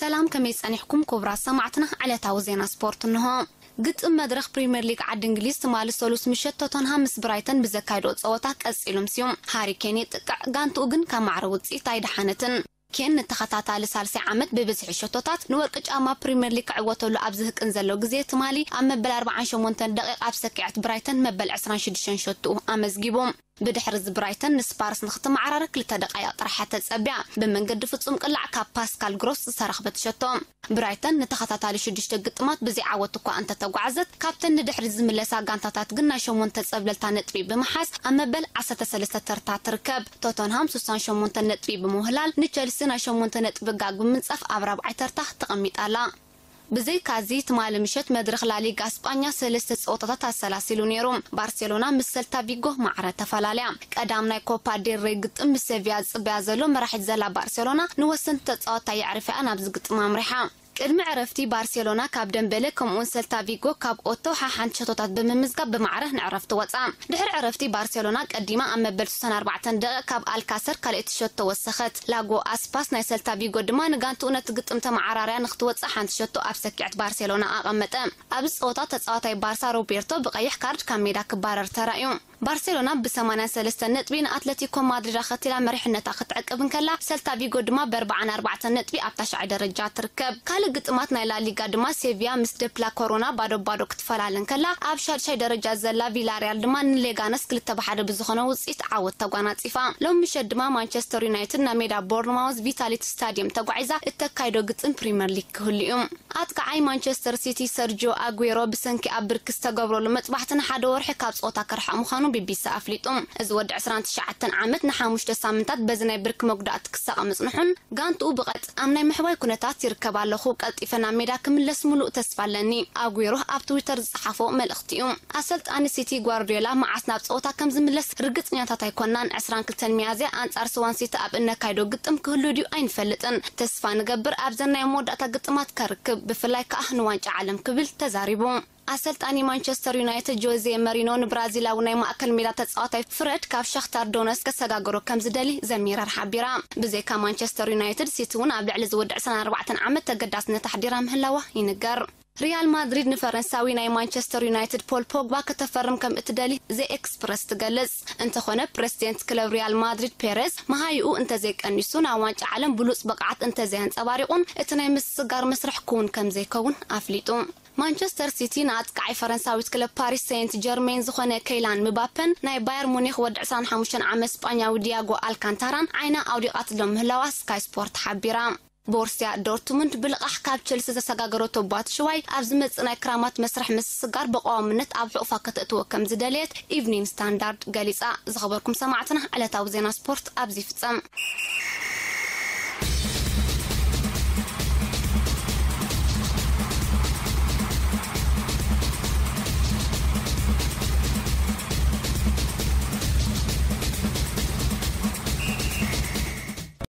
ሰላም፣ ከመይ ጸኒሕኩም ክቡራት ሰማዕትና? ዕለታዊ ዜና ስፖርት እንሆ። ግጥም መድረኽ ፕሪምየር ሊግ ዓዲ እንግሊዝ ትማሊ ሰሉስ ምሸት ቶተንሃም ምስ ብራይተን ብዘካይዶ ጸወታ ቀጺሉ ምስዩ። ሃሪ ኬን ይጥቅዕ፣ ጋንትኡ ግን ካብ ማዕረ ውጽኢት ኣይደሓነትን። ኬን ንተኸታታሊ ሳልሳይ ዓመት ብብዝሒ ሸቶታት ንወርቂ ጫማ ፕሪምየር ሊግ ክዕወተሉ ኣብ ዝህቅን ዘሎ ግዜ፣ ትማሊ ኣብ መበል ኣርብዓን ሸሞንተን ደቂቕ ኣብ ሰኪዐት ብራይተን መበል ዕስራን ሽዱሽተን ሸቶኡ ኣመዝጊቡ። ብድሕሪ እዚ ብራይተን ንስፓርስ ንክትመዓራረ ክልተ ደቃይቕ ጥራሕ ተጸቢያ። ብመንገዲ ፍጹም ቅላዕ ካብ ፓስካል ግሮስ ዝተረኽበት ሸቶ። ብራይተን ንተኸታታሊ ሽዱሽተ ግጥማት ብዘይ ዓወት እኳ እንተተጓዕዘት፣ ካብተን ንድሕሪት ዝምለሳ ጋንታታት ግን ናይ ሸሞንተ ጸብለልታ ነጥቢ ብምሓዝ ኣብ መበል ዓሰርተ ሰለስተ ተርታ ትርከብ። ቶተንሃም ስሳን ሸሞንተ ነጥቢ ብምውህላል ንቸልሲ ናይ ሸሞንተ ነጥቢ ጋግ ብምንጻፍ ኣብ ራብዓይ ተርታ ተቐሚጣ ኣላ። ብዘይካዚ፣ ትማሊ ምሸት መድረኽ ላሊጋ ስጳኛ ሰለስተ ጸወታታት ኣሰላሲሉ ነይሩ። ባርሴሎና ምስ ሰልታ ቪጎ ማዕረ ተፈላለያ። ቀዳም ናይ ኮፓ ዴል ሬይ ግጥም ምስ ሴቪያ ዝጽበያ ዘሎ መራሒት ዘላ ባርሴሎና ንወሰንቲ ተጻወትታ የዕርፍኣ ናብዚ ግጥም ኣምሪሓ። ቅድሚ ዕረፍቲ ባርሴሎና ካብ ደምበለ ከምኡውን ሰልታ ቪጎ ካብ ኦቶ ሓሓንቲ ሸቶታት ብምምዝጋብ ብማዕረ ንዕረፍቲ ወጻ። ድሕሪ ዕረፍቲ ባርሴሎና ቀዲማ ኣብ መበል ስሳን ኣርባዕተን ደቂቕ ካብ ኣልካሰር ካልኣይቲ ሸቶ ወሰኸት። ላጎ ኣስፓስ ናይ ሰልታ ቪጎ ድማ ንጋንትኡ ነቲ ግጥም ተመዓራርያ ንክትወጽእ ሓንቲ ሸቶ ኣብ ሰኪዐት ባርሴሎና ኣቐመጠ። ኣብዚ ጸወታ ተጻዋታይ ባርሳ ሮቤርቶ ብቐይሕ ካርድ ካብ ሜዳ ክባረር ተራእዩ። ባርሴሎና ብ ሰማንያን ሰለስተን ነጥቢ ንኣትለቲኮ ማድሪድ ኣኸቲላ መሪሕነታ ክትዕቅብ እንከላ፣ ሰልታ ቪጎ ድማ ብ ኣርባዓን ኣርባዕተን ነጥቢ ኣብ ታሽዓይ ደረጃ ትርከብ። ካልእ ግጥማት ናይ ላሊጋ ድማ ሴቪያ ምስ ደፕላ ኮሮና ባዶ ባዶ ክትፈላለ እንከላ፣ ኣብ ሻድሻይ ደረጃ ዘላ ቪላሪያል ድማ ንሌጋነስ ክልተ ብ ሓደ ብዝኾነ ውጽኢት ዓወት ተጓናጺፋ። ሎም ምሸት ድማ ማንቸስተር ዩናይትድ ናብ ሜዳ ቦርንማውዝ ቪታሊቲ ስታዲየም ተጓዒዛ እተካይዶ ግጥም ፕሪምየር ሊግ ክህሉ እዩ። ኣጥቃዓይ ማንቸስተር ሲቲ ሰርጂዮ ኣጉዌሮ ብሰንኪ ኣብ ብርኪ ዝተገብረሉ መጥባሕቲ ንሓደ ወርሒ ካብ ጸወታ ክርሕቕ ምዃኑ ቢቢሲ ኣፍሊጡ። እዚ ወዲ ዕስራን ትሽዓተን ዓመት ንሓሙሽተ ሳምንታት በዚ ናይ ብርኪ መጉዳእቲ ክሳቐ ምጽንሑን ጋንትኡ ብቐጥ ኣብ ናይ ምሕዋይ ኩነታት ይርከብ ኣለኹ፣ ቀልጢፈ ናብ ሜዳ ክምለስ ምሉእ ተስፋ ኣለኒ፣ ኣጉዌሮ ኣብ ትዊተር ዝጸሓፎ መልእኽቲ እዩ። ኣሰልጣኒ ሲቲ ጓርዲዮላ መዓስ ናብ ጸወታ ከም ዝምለስ ርግጽኛታት ኣይኮናን። ዕስራን ክልተን ሚያዝያ ኣንጻር ስዋን ሲቲ ኣብ እነካይዶ ግጥም ክህሉ ድዩ ኣይንፈልጥን። ተስፋ ንገብር ኣብዘን ናይ መወዳእታ ግጥማት ከርክብ፣ ብፍላይ ከኣ ንዋንጫ ዓለም ክብል ተዛሪቡ። ኣሰልጣኒ ማንቸስተር ዩናይትድ ጆዜ መሪኖ ንብራዚላዊ ናይ ማእከል ሜዳ ተጻዋታይ ፍረድ ካብ ሻክታር ዶነስክ ከሰጋግሮ ከም ዝደሊ ዘሚራር ሓቢራ። ብዘይካ ማንቸስተር ዩናይትድ፣ ሲቲ እውን ኣብ ልዕሊ ዝወዲ ዕስራን ኣርባዕተን ዓመት ተገዳስነት ኣሕዲራ ምህላዋ ይንገር። ሪያል ማድሪድ ንፈረንሳዊ ናይ ማንቸስተር ዩናይትድ ፖል ፖግባ ከተፈርም ከም እትደሊ ዘ ኤክስፕረስ ትገልጽ። እንተኾነ ፕሬዚደንት ክለብ ሪያል ማድሪድ ፔሬዝ መሃይኡ እንተዘይቀኒሱ ናብ ዋንጫ ዓለም ብሉጽ ብቕዓት እንተዘይኣንጸባሪቑን እቲ ናይ ምስስጋር መስርሕ ክውን ከም ዘይከውን ኣፍሊጡ። ማንቸስተር ሲቲ ንኣጥቃዓይ ፈረንሳዊት ክለብ ፓሪስ ሴንት ጀርሜን ዝኾነ ከይላን ምባፐን ናይ ባየር ሙኒክ ወዲ ዕስራን ሓሙሽተን ዓመት ስጳኛዊ ዲያጎ ኣልካንታራን ዓይና ኣውዲቓትሎም ምህላዋ ስካይ ስፖርት ሓቢራ። ቦርስያ ዶርትሙንድ ብልቓሕ ካብ ቸልሲ ዘሰጋገረቶ ባትሽዋይ ኣብ ዝመጽእ ናይ ክራማት መስርሕ ምስስጋር ብቐዋምነት ኣብ ሕቑፋ ከተእትዎ ከም ዝደለየት ኢቭኒንግ ስታንዳርድ ገሊጻ። ዝኸበርኩም ሰማዕትና፣ ዕለታዊ ዜና ስፖርት ኣብዚ ይፍጸም።